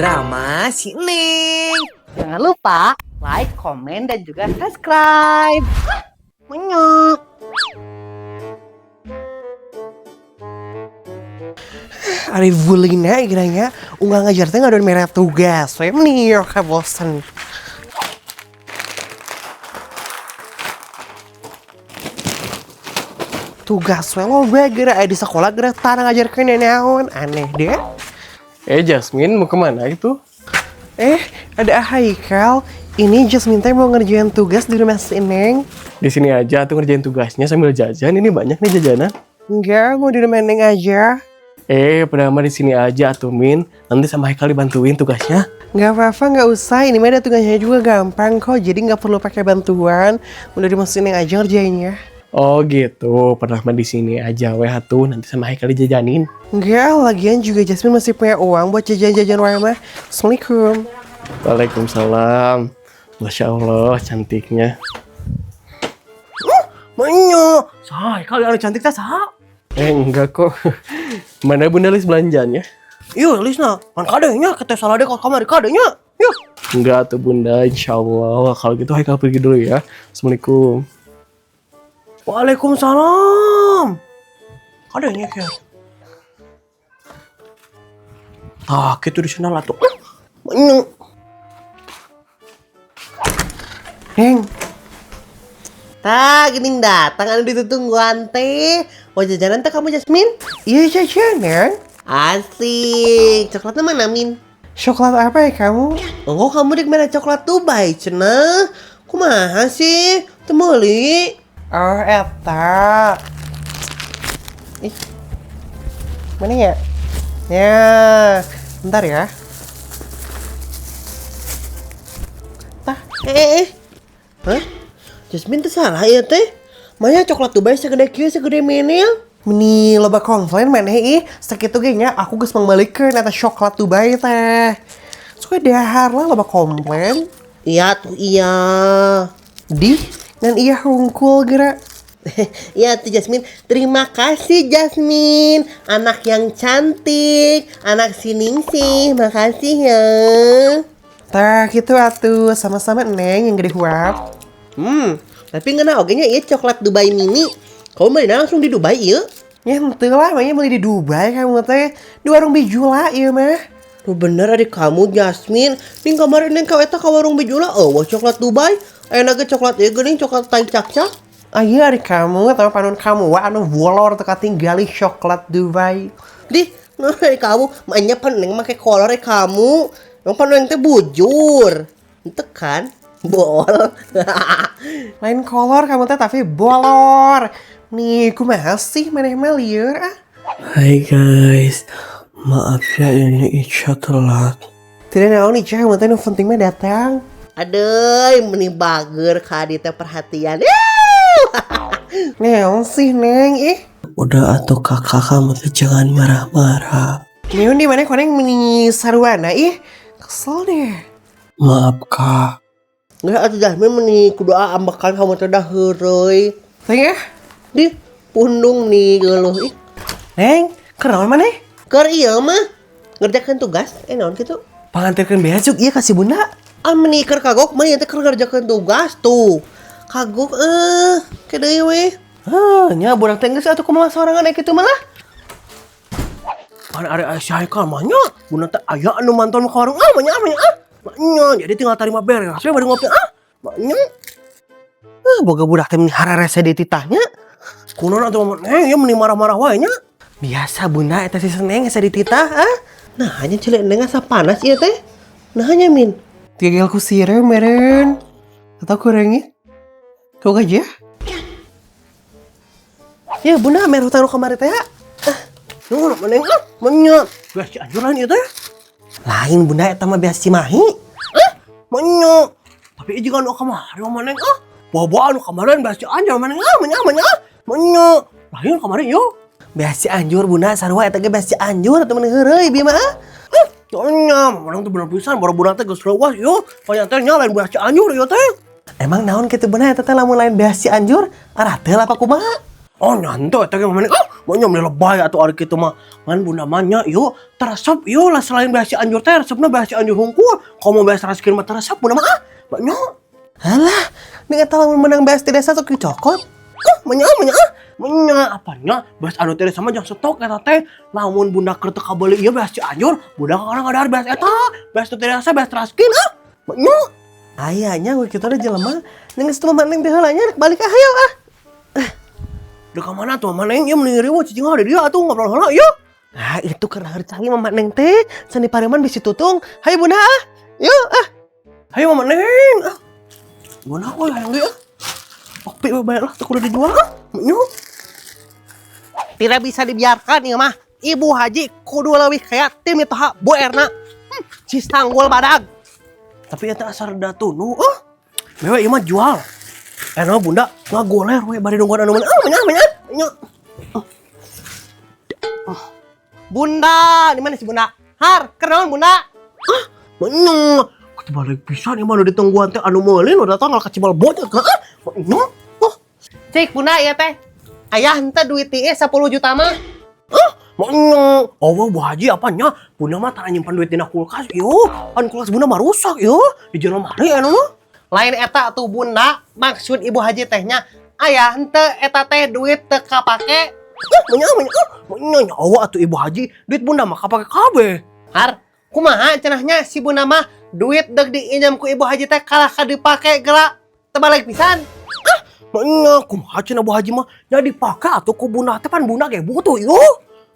Drama si Neng. Jangan lupa like, komen, dan juga subscribe. Menyok. Ari Vulina kiranya unggal ngajar teh ngadon mere tugas. We meni ka bosen. Tugas we loba geura aya di sekolah geura tara ngajarkeun naon aneh deh. Jasmine mau kemana itu? Ada Haikal. Ini Jasmine teh mau ngerjain tugas di rumah si Neng. Di sini aja tuh ngerjain tugasnya sambil jajan. Ini banyak nih jajanan. Enggak, mau di rumah Neng aja. Padahal mah di sini aja atuh Min. Nanti sama Haikal dibantuin tugasnya. Nggak apa-apa, nggak usah. Ini mah ada tugasnya juga gampang kok. Jadi nggak perlu pakai bantuan. Udah di rumah si Neng aja ngerjainnya. Oh gitu, pernah mah di sini aja weh atuh, nanti sama Haikal dijajanin. Enggak, lagian juga Jasmine masih punya uang buat jajan-jajan wae mah. Assalamualaikum. Waalaikumsalam. Masya Allah, cantiknya. Menyo, say, kali ada cantik teh sa. Enggak kok. Mana Bunda list belanjanya? Iya, listna. Man kadenya, kita salah deh kalau kamar kadenya. Yuk. Enggak tuh Bunda, insya Allah. Kalau gitu Haikal pergi dulu ya. Assalamualaikum. Waalaikumsalam. Kadenya ke. Tah, gitu di sana lah tuh. Menyo. Neng. Tah, gini datang anu ditungguan teh. Mau jajanan teh kamu Jasmine? Iya jajanan. Asik. Coklatnya mana Min? Coklat apa ya kamu? Oh, kamu dek mana coklat Dubai cenah. Kumaha sih? Teu meuli. Oh, eta. Ih. Mana ya? Ya, bentar ya. Tah, Hah? Jasmine teh salah ya teh? Maya coklat Dubai segede kieu segede menil. Meni loba komplain maneh ih, sakitu ge nya aku geus mangbalikeun eta coklat Dubai teh. Suka dahar lah loba komplain. Iya tuh iya. Di, dan iya hungkul geura. Iya tuh Jasmine, terima kasih Jasmine, anak yang cantik, anak siningsih, makasih ya. Tah gitu atuh, sama-sama Neng yang gede huap. Tapi ngena oge nya ieu coklat Dubai mini. Kamu beli langsung di Dubai ieu? Ya henteu lah, makanya beli di Dubai kamu teh. Di warung Bijula ieu mah. Tuh bener adik kamu Jasmine. Ning kemarin neng kau eta ka warung Bijula, eueuh coklat Dubai. Ayeuna ge coklat ieu geuning coklat tai cakcak. Ayo adik kamu atau panun kamu wah anu bolor teka tinggali coklat Dubai. Dih, nah adik kamu mainnya pan neng make kolor kamu. Emang pan neng teh bujur. Henteu kan? Bol. Lain kolor kamu teh tapi bolor. Nih, kumaha sih maneh mah lieur ah. Hai guys, maaf ya ini Ica telat. Tidak naon Ica, kamu teh nu penting mah datang. Aduh, meni bager ka adi teh perhatian. Naon sih Neng ih. Udah atuh kakak kamu tuh jangan marah-marah. Naon di mana koneng meni sarwana ih. Kesel deh. Maaf kak. Nggak atuh Jasmine meni kudu ambekan kamu teh dah heureuy. Teh ya. Di pundung nih geuluh ih. Neng, kenaon maneh? Keur ieu mah ngerjakeun tugas, naon kitu? Panganterkeun beas juk ieu ka si Bunda. Ah meni keur kagok mah ieu teh keur ngerjakeun tugas tuh. Kagok ke deui we. Hah, nya budak teh geus atuh kumaha sorangan aya kitu malah. Pan ari aya si Haikal mah nya, bunda teh aya anu manton ka warung ah mah nya ah mah nya ah. Mah nya, jadi tinggal tarima beres we bari ngopi ah. Mah nya. Boga budak teh meni hararese di titahnya. Kunaon atuh mah neng, ieu meni marah-marah wae nya. Biasa bunda eta si Seneng asa dititah ah. Nah, hanya cilik neng asa panas ieu teh. Nah, hanya Min. Tigel ku sireum meureun. Atau kurangnya? Kau aja? Ya bunda merah hutang nu kamari teh. Ah, nu mending ah, menya. Beas Cianjur lain ieu teh. Lain bunda eta mah beas Cimahi. Ah, menya. Tapi ieu juga nu kamari mah maneng ah. Bawa-bawa nu kamari beas Cianjur maneng ah, menya menya ah. Menya. Lain kamari yo. Beas Cianjur bunda sarua eta ge beas Cianjur atuh meni heureuy bieu mah ah. Nya, maneng teh bener pisan baru budak teh geus leuwas yo. Kaya teh nya lain beas Cianjur ieu teh. Emang naon kitu bunda eta teh lamun lain beas Cianjur? Arah teu apa kumaha? Oh nyanto eta ge mah ah maunya meuli lebay atuh ari kitu mah. Ngan bunda mah nya ieu teresep ieu lah selain beas Cianjur teh resepna beas Cianjur hungkul. Komo beas Raskin mah teresep bunda mah ah. Nya. Halah, ning eta lamun menang beas ti desa sok dicokot. Ah, menya menya ah. Menya apanya beas anu teh sama jang stok eta teh. Lamun bunda keur teu kabeuli ieu beas Cianjur, bunda kadang ada beas eta. Beas teu desa beas Raskin ah. Menya. Ayahnya gue kitu ada jelema, ning geus teu neng teh heula nya rek balik ah hayo ah. Dek ka mana tuh mama neng ieu meuni riweuh cicing di dia atuh ngobrol heula ieu. Ah, itu keur cai mama neng teh, sani pareman bisi tutung. Hayo bunda ah. Yuk ah. Hayo mama neng. Ah. Bunda euy hayang deui ah. Oke we bae lah teu kudu dijual ah. Menya. Tidak bisa dibiarkan ieu mah. Ibu Haji kudu leuwih kaya ti mitoha Bu Erna. Si sanggul badag. Tapi eta asal reda tunu ah. Mewe ieu mah jual. Enak bunda ngagoler we bari nungguan anu mana ah menya menya menya. Bunda, di mana si Bunda? Har, kenaon Bunda? Ah, menya. Ketebalik pisan ieu mah nu ditungguan teh anu meuli nu datang ka cibal bocah ah. Menya. Oh, Cik Bunda ieu teh. Ayah henteu duit ieu 10 juta mah. ah, menya. Oh, Bu Haji apa nya? Bunda mah tara nyimpan duit dina kulkas ieu. Pan kulkas bunda mah rusak ieu. Di jero lemari anu mah. Lain eta tuh Bunda, maksud Ibu Haji tehnya ayah henteu eta teh duit teu kapake. Ah, menya menya ah. Menya nyawa atuh Ibu Haji, duit bunda mah kapake kabeh. Har, kumaha cenahnya si Bunda mah duit deuk diinjam ku Ibu Haji teh kalah ka dipake geura tebalik pisan. Menya kumaha cenah Bu Haji mah? Nya dipake atuh ku bunda teh pan bunda ge butuh ieu.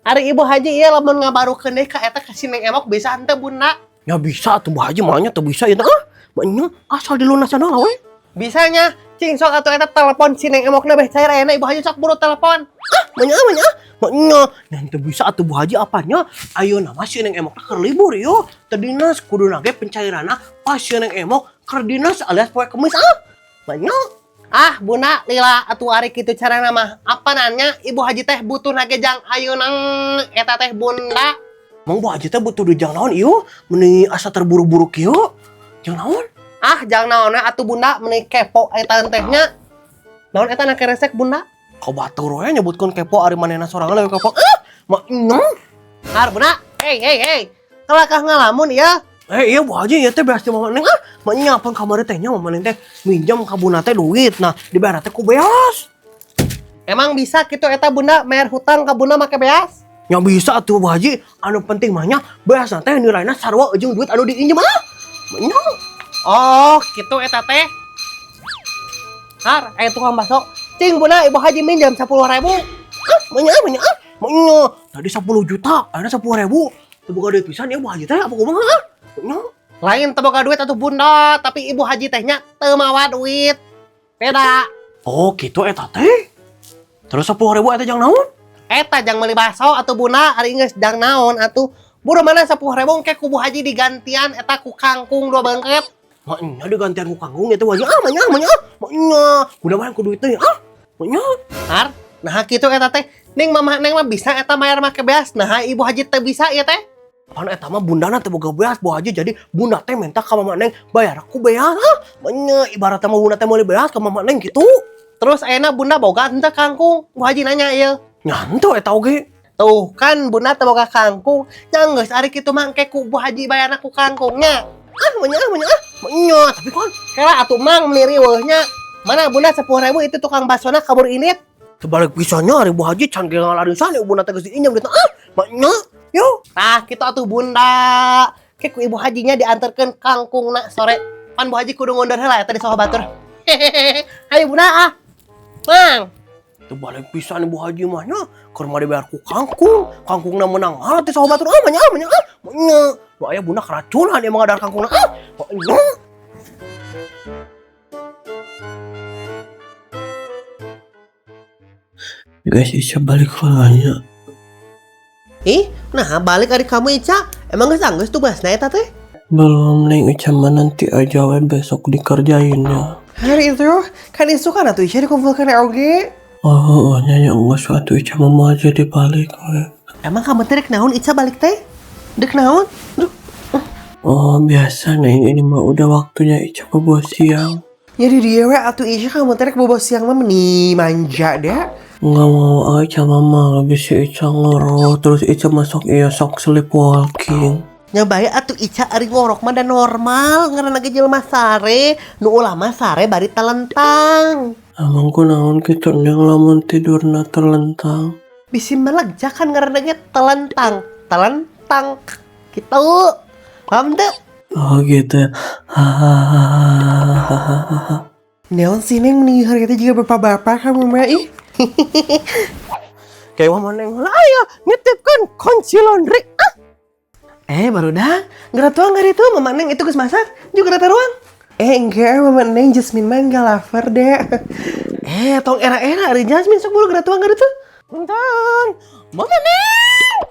Ari Ibu Haji ieu lamun ngabarukeun deui ka eta ka si Neng Emok bisa henteu Bunda? Ya bisa atuh Bu Haji mah nya teu bisa ieu teh ah. Menya asal dilunasan heula we. Bisanya, cing sok atuh eta telepon si Neng Emokna beh cair ayeuna Ibu Haji sok buru telepon. Ah, menya menya menya. Nya teu bisa atuh Bu Haji apanya? Ayeuna mah si Neng Emokna keur libur ieu. Teu dinas kuduna ge pencairanna pas si Neng Emok keur dinas alias poe Kemis ah. Menya. Ah, Bunda lila atuh ari kitu carana mah. Apa nanya Ibu Haji teh butuh nage jang ayeuna eta teh Bunda. Emang Bu Haji teh butuh duit jang naon ieu? Meuni asa terburu-buru kieu. Jang naon? Ah, jang naonna atuh Bunda meuni kepo eta tehnya. Naon eta na keresek Bunda? Kau batur we nyebutkeun kepo ari manehna sorangan leuwih kepo. Ah, menya. Har Bunda, hey hey hey. Kalakah ngalamun ya? Eh iya Bu Haji ieu teh beas ti mama neng ah. Menya pan kamari teh nya mama neng teh minjem ka bunda teh duit. Nah, dibayar teh ku beas. Emang bisa kitu eta Bunda bayar hutang ka Bunda make beas? Ya bisa atuh Bu Haji, anu penting mah nya beas teh nilainya sarua jeung duit anu diinjem ah. Menya. Oh, kitu eta teh. Har, aya tukang bakso. Cing Bunda, Ibu Haji minjam 10.000. Ah, menya menya ah. Menya. Tadi 10 juta, ayeuna 10 ribu. Teu boga duit pisan ya Bu Haji teh apa kumaha ah? Menya. Lain teu boga duit atuh Bunda, tapi Ibu Haji tehnya teu mawa duit. Beda. Oh, gitu eta teh. Terus 10 ribu eta jang naon? Eta jang meuli bakso atuh Bunda, ari geus jang naon atuh. Buru mana 10.000 engke ku Bu Haji digantian eta ku kangkung dua bangket. Maknya digantian ku kangkung eta Bu Haji. Ah, menya menya ah. Menya. Bunda mah ku duit teh ah. Menya. Har, nah kitu eta teh. Ning mamah neng mah bisa eta mayar make beas. Nah Ibu Haji teu bisa ieu teh. Pan eta mah bundana teh boga beas Bu Haji, jadi bunda teh minta ka mama neng bayar aku beas ah. Menya ibaratnya mah bunda teh meuli beas ka mama neng gitu. Terus ayeuna Bunda boga henteu kangkung? Bu Haji nanya ieu. Nya henteu eta oge. Tuh kan Bunda teu boga kangkung. Nya geus ari kitu mah engke ku Bu Haji bayarna ku kangkungnya. Ah, menya menya ah. Menya, tapi kan Kela atuh mang meuni riweuh nya. Mana Bunda 10.000 itu tukang basona kabur init. Terbalik pisannya ari Bu Haji can ge ngalarisan ieu bunda teh geus diinjem duitna ah. Menya. Yo. Tah kitu atuh Bunda. Ke ku Ibu Hajinya diantarkeun kangkungna sore. Pan Bu Haji kudu ngondur heula eta di saha batur. Hehehe. Hayu Bunda ah. Mang. Terbalik pisan Ibu Haji mah nya keur mah dibayar ku kangkung. Kangkungna meunang halat di saha batur ah menya menya ah. Menya. Nu aya bunda keracunan emang ada kangkungna ah. Menya. Guys, Ica balik heula. Ih, nah balik ari kamu Ica. Emang geus anggeus tugasna eta teh? Belum Neng, Ica mah nanti aja we besok dikerjainnya. Hari itu kan isukan atuh Ica dikumpulkan oge. Oh, oh nya geus atuh Ica mah mau aja dibalik we. Emang kamu teh rek naon Ica balik teh? Dek naon? Duh. Oh, biasa Neng, ini mah udah waktunya Ica bobo siang. Jadi dia we atuh Ica kamu teh rek bobo siang mah meni manja deh. Nggak mau, Ica mama habis si Ica ngorok terus Ica masuk, iya, sok sleepwalking. Nya bae atuh Ica, ari ngorok mah da normal, ngaranna ge jelema sare, nu ulah mah sare bari telentang. Emang kunaon kitu, Neng, lamun tidurna terlentang? Bisi melegja kan ngaranna ge telentang, telentang gitu. Paham teu? Oh gitu ya. Hahaha. Neon sih, Neng, mending harga juga bapak-bapak kamu mah ih. Kayak mama Neng lah ya nitipkan kunci laundry. Ah. Eh, barudak, geura tuang gak itu mama Neng itu geus masak juga rata ruang. Eh, enggak, mama Neng Jasmine mah enggak lapar deh. Eh, tong era-era ari Jasmine, sok buru geura tuang gak itu. Punten. Mama Neng.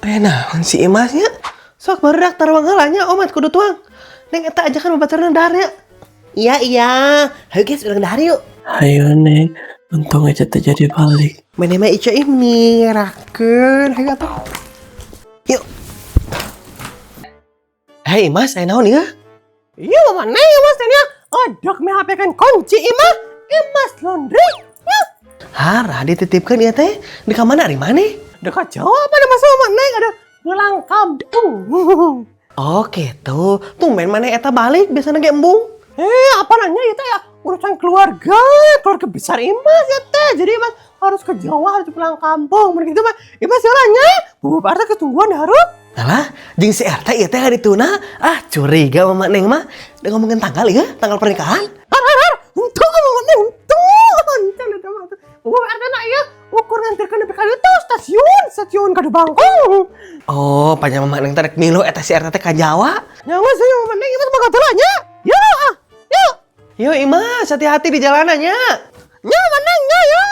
Eh, naon si Imasnya? Sok barudak taruang heula nya, omat kudu tuang. Neng eta ajakan babaturna dahar nya. Iya iya, ayo guys, urang dahar yuk. Ayo, Neng, untung aja terjadi balik. Mana mah Ica ih ngerakeun, hayu atuh. Yuk. Hei Mas, aya naon ieu? Iya mama Neng, Mas tanya. Aduh, mi HP kan kunci imah. Imas laundry. Ya. Hara dititipkeun ieu teh. Di ka mana ari maneh? Dekat Jawa apa ada Mas mama Neng ada pulang kampung. Oke tuh, tumben maneh eta balik, biasanya ge embung. Eh, apa nanya itu ya? Urusan keluarga, keluarga besar Imas ya teh. Jadi Imas harus ke Jawa, harus pulang kampung. Mending gitu mah Imas nya. Bu Pak RT ketungguan harus. Alah, jeung si RT ieu teh dituna. Ah, curiga mama Neng mah. Udah ngomongin tanggal ya, tanggal pernikahan. Har har har, untung mama Neng, untung. Untung eta mah. Bu RT na ieu ukur nganterkeun nepi ka ditu stasiun, stasiun Kadu Bangkong. Oh, panjang mama Neng teh rek milu eta si RT teh ka Jawa. Nya geus nya mama Neng, Imas mah heula nya. Yo ah, yuk. Yo Imas, hati-hati di jalanannya. Nya mama Neng nya yo.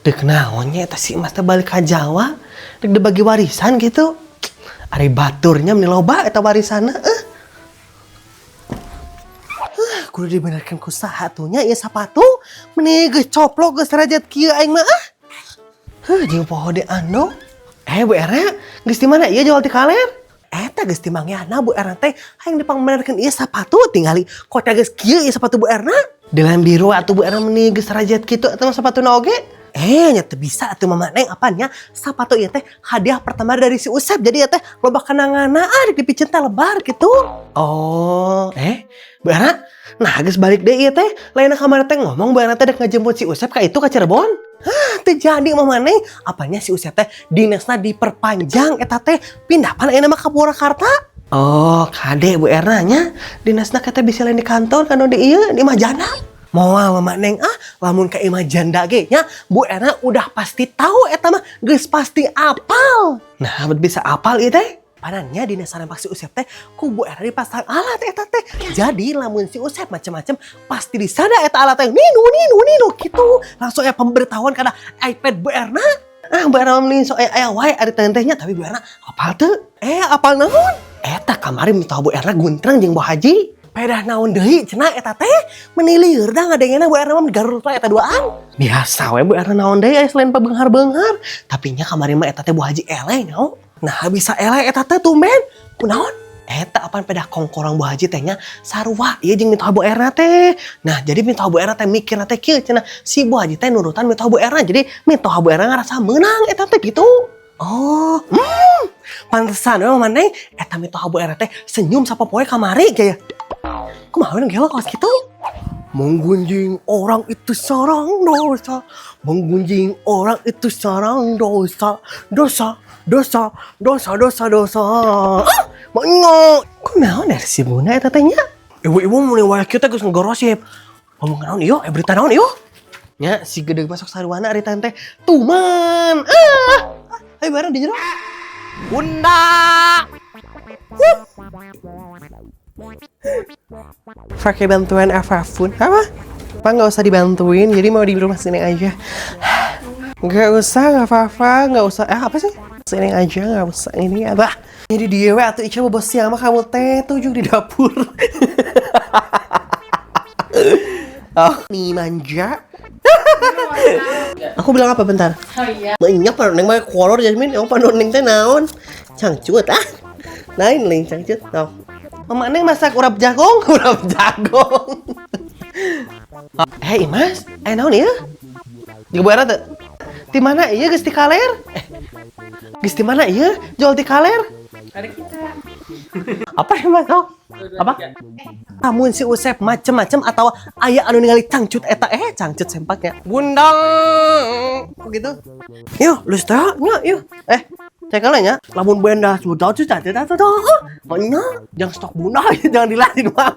Dek naonnya eta si Imas teh balik ka Jawa, dek dibagi warisan gitu. Ari baturnya meni loba eta warisanna eh. Ah, kudu dibenerkeun ku saha tuh nya ieu sapatu, meni geus coplok geus rajat kieu aing mah ah. Heuh, jeung poho de ando. Eh, Bu Erna, geus di mana ieu jual ti kaler? Eta geus di Mangyana Bu Erna teh hayang dipangbenerkeun ieu sapatu, tingali kota geus kieu ieu sapatu Bu Erna. Dilan biru atuh Bu Erna, meni geus rajat kitu eta mah sapatuna oge. Eh, nya teu bisa atuh mama Neng, apanya sapatu ieu teh hadiah pertama dari si Usep, jadi ya teh loba kenanganna ah dipicen teh lebar gitu. Oh, eh, Bu Erna, nah geus balik deui ieu teh. Lainna kamari teh ngomong Bu Erna teh dek ngejemput si Usep ka itu ka Cirebon. Hah, teu jadi mama Neng. Apanya si Usep teh dinasna diperpanjang eta teh pindah pan ayeuna mah ka Purwakarta. Oh, kade Bu Erna nya dinasna kata bisa lain di kantor kan di ieu di imah janda. Moal mama Neng ah, lamun ka imah janda ge nya Bu Erna udah pasti tahu eta mah geus pasti apal. Nah, bet bisa apal ieu teh. Panannya dinas sareng si Usep teh ku Bu Erna dipasang alat eta teh. Jadi lamun si Usep macam-macam pasti di sana eta alat teh ninu ninu ninu gitu. Langsung ya pemberitahuan karena iPad Bu Erna. Ah, Bu Erna mending sok aya aya wae ari teh nya, tapi Bu Erna apal teu? Eh, apal naon? Eta kamari minta Bu Erna guntreng jeung Bu Haji. Pedah naon deui cenah eta teh? Meni lieur da ngadengena Bu Erna mah garurut eta duaan. Biasa we Bu Erna naon deui aya selain pabeunghar-beunghar. Tapi nya kamari mah eta teh Bu Haji eleh nyaho. Nah, bisa eleh eta teh tumben. Kunaon? Eta apaan pedah kongkorang Bu Haji teh nya sarua ieu jeung minta Bu Erna teh. Nah, jadi minta Bu Erna teh mikirna teh kieu cenah si Bu Haji teh nurutan minta Bu Erna. Jadi minta Bu Erna ngarasa meunang eta teh gitu. Oh, pantesan we mama Neng eta minta Bu Erna teh senyum sapopoe kamari kayak. Kumaha we gelo kaos kitu? Menggunjing orang itu sarang dosa. Menggunjing orang itu sarang dosa. Dosa, dosa, dosa, dosa, dosa. Ah, monyok. Kunaon dari si Bunda eta teh nya? Ibu-ibu mun wae kieu teh geus ngegorosip. Ngomong naon ieu? Eh, berita naon ieu? Nya si gede masuk sarwana ari teh tuman. Ah, ayo bareng di jero. Bunda. Huh. Pakai bantuan apapun apa? Apa nggak usah dibantuin, jadi mau di rumah sini aja. Nggak usah, nggak apa-apa, nggak usah. Eh, apa sih? Sini aja, nggak usah ini apa? Jadi dia we atuh Ica bos siang mah kamu teh tujuh di dapur. Oh, nih manja. Aku bilang apa bentar? Oh iya. Banyak pan neng mah kolor Jasmine, emang pan neng teh naon? Cangcut ah. Lain lain cangcut. Oh. Mama Neng masak urap jagung, urap jagung. Eh, Imas, eh naon ya? Juga Bu Era teu? Di mana ieu geus ti kaler? Eh. Geus di mana ieu jual ti kaler? Apa yang mas? Oh, apa? Lamun si Usep macem-macem atau aya anu ningali cangcut eta, eh, cangcut sempaknya. Bundang. Kok gitu? Yuk, lu teh nya yuk. Eh, cek nya. Lamun benda sudah tuh tadi tadi tuh. Maknya jangan stok bunda, jangan dilatih doang.